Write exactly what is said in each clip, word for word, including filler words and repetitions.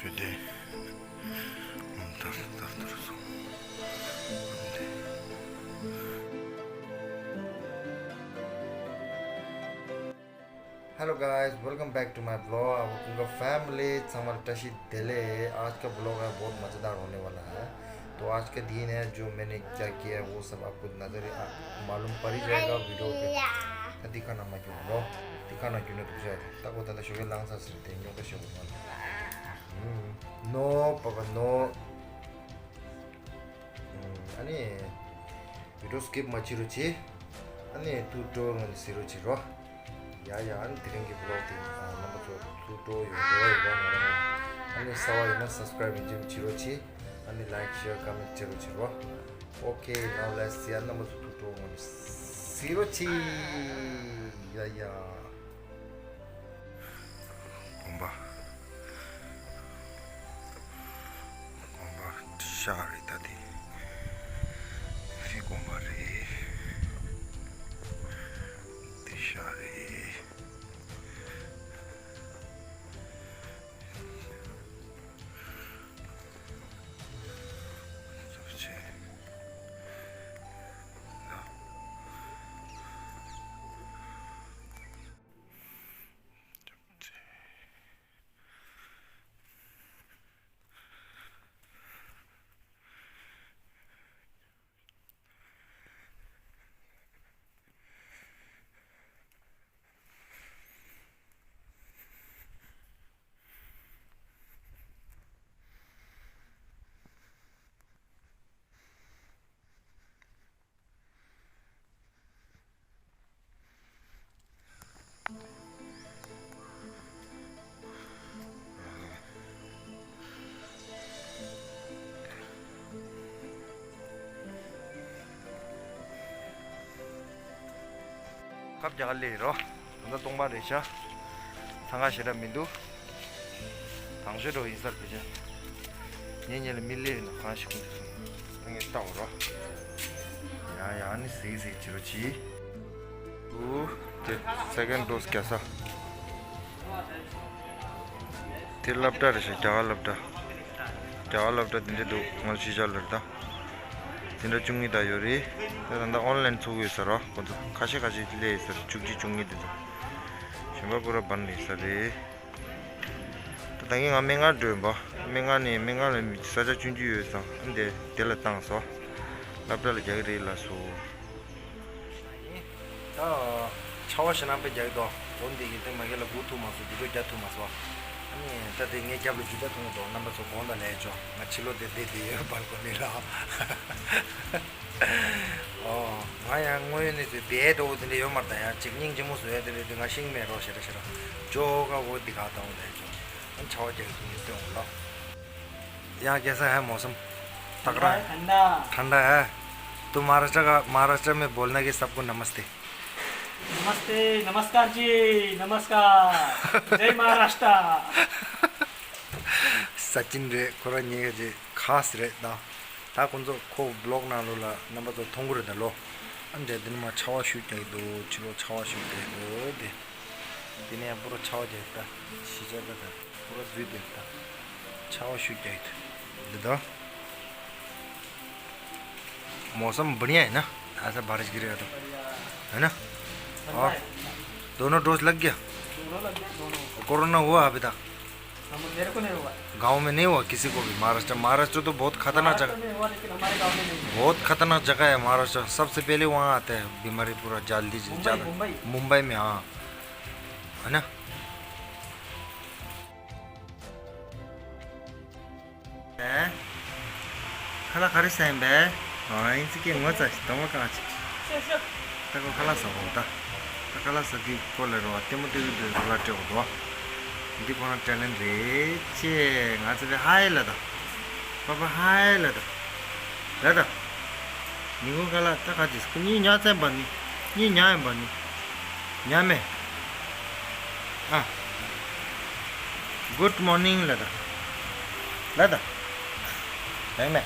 ཡོད་དེ། ཨམ་ཏར་ཏར་ཏར་སོང་། ཨམ་དེ། Hello guys, welcome back to my vlog. आपका फैमिली ཚང་མར་བཀྲ་ཤིས་བདེ་ལེགས། आज का व्लॉग है बहुत मज़ेदार होने वाला है। तो आज का दिन है जो मैंने क्या किया है वो सब आपको नजर आ, मालूम पड़ ही जाएगा वीडियो पे। दिखाना मत क्यों ब्रो, दिखाना क्यों नहीं तुझे। तक होता था शुगर लंग सा सिर थे न्यू का शुगर वाला। नो पापा नो। ཨ་ནི་ཝི་ཌི་ཡོ་སི་ཀིབ་མ་བྱེད་རོགས་བྱེད། ཨ་ནི་ཐུགས་སྤྲོ་ངོ་ནས་གཟིགས་རོགས་བྱེད་རོགས། ཡ་ཡ། ཨ་ནི་དེ་རིང་གི་བི་ལོག་དེ་རྣམ་པ་ཚོ་ཐུགས་སྤྲོ་ཡོད་རེ་བ་ཡོད་པ་ང་རང་། ཨ་ནི་གསར་པ་ཡིན་ན་སབ་སི་ཀ་རའིབ་ཡིན་གཅིག་བྱེད་རོགས་བྱེད། ཨ་ནི་ལའིཀ་ཤེར་ཀོ་མེན་ཊི་བྱེད་རོགས་བྱེད་རོགས། ཨོ་ཁེ། ནའོ་ལེཊ་སི། ཨ་རྣམ་པ་ཚོ་ཐུགས་སྤྲོ་ངོ་ནས་གཟིགས་རོགས་བྱེད། ཡ་ཡ། དགོན་པ། དགོན་པ་ཤག་རེད་ད་དེ། དེ་དགོན་པ་རེད། དེ་ཤག་རེད། ཚོ་ཆེ། ཁབ་རྒྱག་ག་སླེབས་ཡིན་རོ། ད་ལྟ་སྟོང་པ་རེད་ཤག་ཚང་ཁ་ཞེ་དྲག་མི་འདུག་དང་ཤོས་འགྲོ་ཡིན་སར་བེ་ཅན། ངེད་གཉིས་ལ་མི་སླེབས་ཡིན་ན་གང་ཞིག་ཀུན་ཏུ་སོང་། ངས་ལྟ་འོ་རོ། ཡ་ཡ། ཨ་ནི་གཟིགས་གཟིགས་བྱེད་རོགས་གྱིས། ཨུ། དེ་སེ་ཀེན་ཌི་ཌོ་སི་རྒྱག་ས། དེ་སློབ་གྲྭ་རེད་ཤག་རྒྱ་གར་སློབ་གྲྭ། རྒྱ་གར་སློབ་གྲྭ་དེ་འདྲ་འདུག་ང་ལ་ཤེས་བྱ་ལོར་ད། དེ་འདྲ་བཅུ་གཉིས་དག་ཡོད་རེད། ད་ད་ལྟ་ཨོན་ལན་ཚུགས་ཡོད་ས་རོ། ཁོ་ཚོ་ཁ་ཤས་ཁ་ཤས་སླེབས་ཡོད་ས་རེད། བཅུ་གཅིག་བཅུ་གཉིས་དེ་ཚོ། གཞན་པ་པུ་ར་བན་ལས་ས་རེད། ད་ད་གིན་ང་སྨན་ཁང་འགྲོ་ཡིན་པ། སྨན་ཁང་ནས་སྨན་ཁང་ལ་མི་ས་ཆ་ཆུང་ཆུང་ཡོད་ཙང་ཨ་འདི་དེ་ལ་བཏང་སོ། སློབ་གྲྭ་ལ་རྒྱག་གི་རེད་ལབ་སོང་། ད་ཆར་པ་ཞེ་དྲག་པོ་རྒྱག་གི་འདུག་འོ་འདི་གི་སྟེང་མ་གི་ལ་སྒུག་ཐུབ་མ་སོང་། འདི་འགྲོ་རྒྱག་ཐུབ་མ་སོང་། ཨ་ནི་ད་དེ་ངའི་རྒྱབ་ལ་རྒྱུག་ཆ་མཐོང་གི་འདུག་རྣམ་པ་ཚོ་དགོངས་དག་ལན་ཆོག་ང་ཕྱི་ལོགས་དེ་བསྡད་བསྡད་ཡོད་བལ་ཀོ་ནི་ལ། ཨོ། ང་ཡང་དངོས་ཡོད་གནས་ཚུལ་བེད་འགྲོ་བོ་དེ་འདྲ་ཡོད་མ་རེད། ད་ཡང་ཅིག་སྙིང་རྗེ་མོ་བཟོ་ཡ་དེ་འདྲ་དེ་ང་ཤེས་ཀྱི་མེད་རོགས། ཞེ་དྲག་ཞེ་དྲག་ཇོ་ག་བོ་འདི་ག་དང་ལས་ཇོ། ཨ་ཆར་པ་རྒྱག་གི་འདུག་སྟོན་འོང་ལོ། यहाँ कैसा है मौसम? तगड़ा है? ठंडा। ठंडा है। तो महाराष्ट्र का, महाराष्ट्र में बोलना कि सबको नमस्ते। नमस्ते, नमस्कार जी, नमस्कार। जय महाराष्ट्र। ས་ཅིན་རེད། ཁོ་རང་ཉེ་ག་ཅིག་ཁ་སི་རེད་ད། ད་ཁོང་ཚོ་ཁོ་བི་ལོག་ནང་ལོགས་ལ་རྣམ་པ་ཚོ་མཐོང་གི་རེད་ད་ལོ། ཨ་འདྲ་དེ་ནི་མ་ཆར་པ་ཤུགས་རྒྱག་གི་འདུག་ཕྱི་ལོགས་ཆར་པ་ཤུགས་རྒྱག་གི་འདུག་དེ། དེ་ནས་ཡང་པུ་ར་ཆར་པ་རྒྱག་གི་ད། ཤི་ཆ་ད་ད། པུ་ར་འཛུལ་འདུག་ད། ཆར་པ་ཤུགས་རྒྱག་གི་འདུག་འདི་ད། मौसम बढ़िया है ना? ऐसा बारिश गिरेगा तो, है ना? और दोनों डोज लग गया? दोनों लग गया, दोनों। कोरोना हुआ अभी तक? हम, मेरे को नहीं हुआ। गांव में नहीं हुआ किसी को भी? महाराष्ट्र, महाराष्ट्र तो बहुत खतरनाक जगह। महाराष्ट्र में हुआ, लेकिन हमारे गांव में नहीं हुआ। बहुत खतरनाक जगह है महाराष्ट्र। सबसे पहले वहाँ आता है बीमारी पूरा जल्दी से मुंबई, ज्यादा। मुंबई। मुंबई में, हाँ। है ना? ཁ་ལག་ག་རེ་ཟ་ཡིན་པས། ཨ་ཡིན་ཙི་ཀའི་ངོ་ཚ་ཞིག་དང་པོ་གང་ཅིག་ད་ཁོ་ཁ་ལག་ཟ་གོ་ད། ད་ཁ་ལག་ཟ་དུས་ཁོ་ལ་རོ་ལྟད་མོ་ལྟ་དུས་དུས་རོ་ལ་སྤྲད་གོ་དོ། འདི་ཁོ་ན་ཊེ་ལེན་རེད་ཅེ། ང་ཚོ་བས་ཧའི་ལ་ད། པ་པ་ཧའི་ལ་ད། ལ་ད། ཉིན་གུང་ཁ་ལག་ད་ག་ཅིག་ཁོ་གཉིས་ཉལ་ཚན་པ་ནི། གཉིས་ཉལ་ཡིན་པ་ནི། ཉལ་མེད། ཨ། Good morning ལ་ད། ལ་ད། ལེགས་མེད།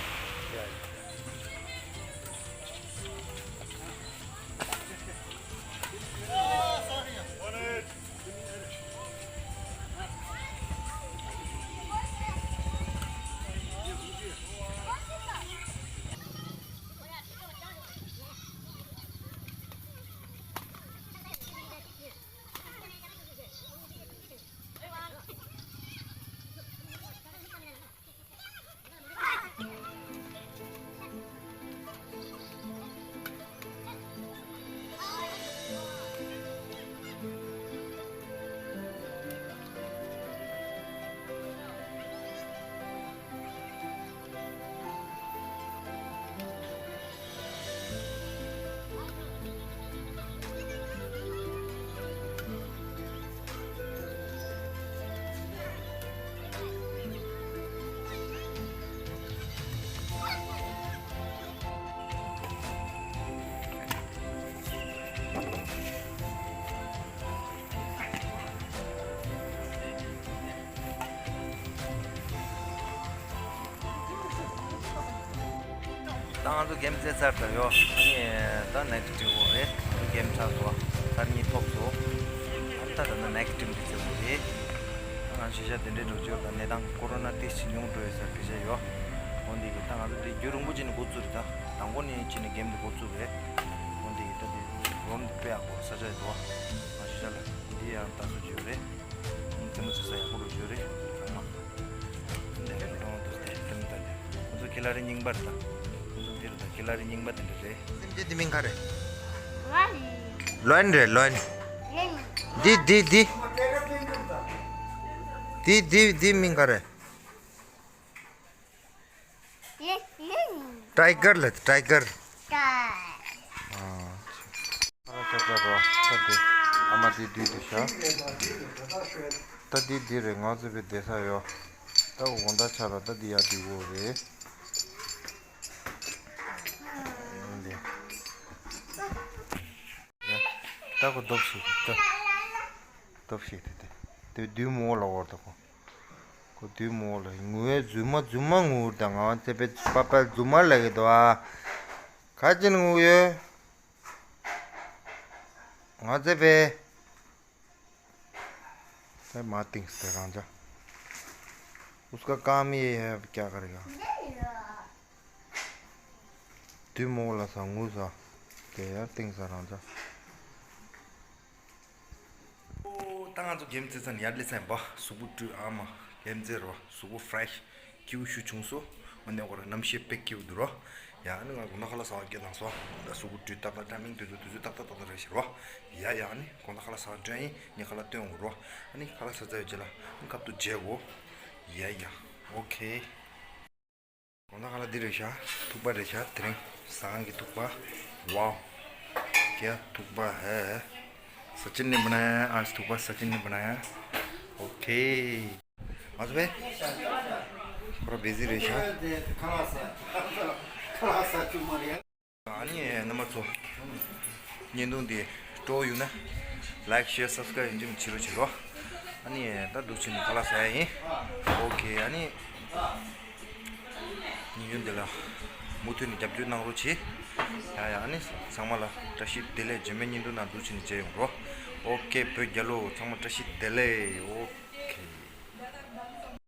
ད་ང་ཚོ་གེམ་རྩེ་ཚར་ད་ཡོ། ཨ་ནི་ད་ནེག་སི་ཊིབ་འོ་རེད། ང་ཚོ་གེམ་ཚར་སོང་། ཚར་གཉིས་ཐོབ་སོང་། ཨ་ནི་ད་ད་ནེག་སི་ཊིབ་འདི་རྩེ་འོ་རེད། ང་ཤི་ཤ་དེ་འདྲའི་འགྲོ་ཆོག་ད་གནས་སྟངས་ཀོ་རོ་ན་ཏིས་ཅི་ཉུང་འགྲོ་ཡོད་ས་སྐད་ཆ་ཡོ། འོ་འདི་གི་ད་ང་ཚོ་འདི་རྒྱུན་རིང་པོ་ཅིག་ནས་འགོ་བཙུགས་རེད། ད་དང་པོ་ནས་ཅིག་ནས་གེམ་འདི་འགོ་བཙུགས་རེད། འོ་འདི་གི་ད་འདི་རོམ་འདི་དཔེ་ཡག་པོ་ས་ཆ་ཡོད་དོ། ང་ཤི་ཤ་ལ་འདི་ཡང་ད་སུ་བྱོས་རེད། རྩེད་མོ་རྩེ་ས་ཡག་པོ་འགྲོ་བྱོས་རེད། ཚང་མ། འདི་འདྲ་འདུག་སྟེ་དེ་མི་ལྟ་ནས་ཁོ་ཚོ་ཁི་ལ་རི་རྙིང་པ་རེད་ད། ཁོ་ཚོ་འདི་རེད་ད། ཁི་ལ་རི་རྙིང་པ་དེ་འདྲ་རེད། སེམས་ཅན་དེ་མིང་ག་རེད། ལོན་རེད་ལོན། འདི་འདི་འདི། འདི་འདི་འདི་མིང་ག་རེད། ཊའི་གར་ལ་ཊའི་གར། ཨ། ཁ་ལག་ཟ་ཚར་རོ། ད་དེ་ཨ་མ་དེ་བསྡུས་དེ་ཤ། ད་དེ་འདི་རེད། ང་ཚོ་བའི་བསྡད་ས་ཡོ། ད་འོ་ད་ཆ་ལ་ད་འདི་ཡ་འདི་འོ་རེད། འདི། ད་ཁོ་རྡོབ་ཤིག་ད། རྡོབ་ཤིག་དེ་དེ། དེ་བདུད་མོ་ལ་འོར་ད་ཁོ། ཁོ་བདུད་མོ་ལ་ངུ་བའི་རྫུན་མ་རྫུན་མ་ངུ་ད། ང་ཚེ་པའི་པ་པའི་རྫུན་མ་ལ་གི་དོ་ཨ། ག་ཅི་ནས་ངུ་ཡོད། ང་ཚེ་པའི། ད་མ་ཏིང་སྟེ་རང་ཅག उसका काम ही है, अब क्या करेगा? བདུད་མོ་ལ་ས་ངུ་ས། དེ་ཡར་ཏིང་ས་རང་ཅག་ད་ང་ཚོ་གེམ་རྩེ་ཚར་ནས་ཡར་སླེབས་ཚར་ཡིན་པ། གཟུགས་པོ་བཀྲུས། ཨ་མ་གེམ་རྩེ་རོ། གཟུགས་པོ་ཕི་རེ་ཤི་སྐྱིད་པོ་ཞུ་བྱུང་སོང་། ཨ་ནི་ཁོ་ར་གནམ་གཤིས་དཔེ་སྐྱིད་པོ་འདུག་རོ། ཡ་ཨ་ནི་ང་དགོང་དག་ཁ་ལག་ཟ་བ་སྐད་བཏང་སོང་། ད་གཟུགས་པོ་བཀྲུས་ཏག་ཏག་ཊའི་མིང་དུས་ཚོད་དུས་ཚོད་ཏག་ཏག་ཏག་ཏག་རེད་ཤག་རོ། ཡ་ཡ་ཨ་ནི་དགོང་དག་ཁ་ལག་ཟ་བ་འགྲོ་ཡིན། ངས་ཁ་ལག་སྟོན་འོང་རོ། ཨ་ནི་ཁ་ལག་ཟ་ཚར་ཡོད་ཅེ་ལ་ཨ་ནི་ཁ་ཐུག་མཇལ་གོ། ཡ་ཡ། ཨོ་ཁེ། དགོང་དག་ཁ་ལག་འདི་རེད་ཤག་ཐུག་པ་རེད་ཤག་དེ་རིང་ཟ་ཁང་གི་ཐུག་པ། वाओ। क्या थुक्पा है। सचिन ने बनाया है आज थुक्पा, सचिन ने बनाया। ओके। ང་ཚོ་བས་ཁོ་ར་བི་ཟི་རེད་ཤག་ཨ་ནི་རྣམ་པ་ཚོ། བརྙན་ཐུང་འདི་སྤྲོ་པོ་ཡོད་ན་ལའིཀ་ཤེར་སབ་སི་ཀ་རའིབ་རིམ་བྱེད་རོགས་བྱེད་རོགས། ཨ་ནི་ད་འདུག་བྱས་ནས་ཁ་ལག་ཟ་ཡ་ཡིན། ཨོ་ཁེ། ཨ་ནི་བརྙན་ཐུང་འདི་ལ་མུ་མཐུད་ནས་རྒྱབ་སྐྱོར་གནང་རོགས་བྱེད། ཡ་ཡ། ཨ་ནི་ཚང་མ་ལ་བཀྲ་ཤིས་བདེ་ལེགས། རྗེས་མའི་བརྙན་ཐུང་ནང་འདུག་བྱས་ནས་མཇལ་ཡོང་རོགས། ཨོ་ཁེ། བོད་རྒྱལ་ལོ། ཚང་མ་བཀྲ་ཤིས་བདེ་ལེགས། ཨོ་ཁེ།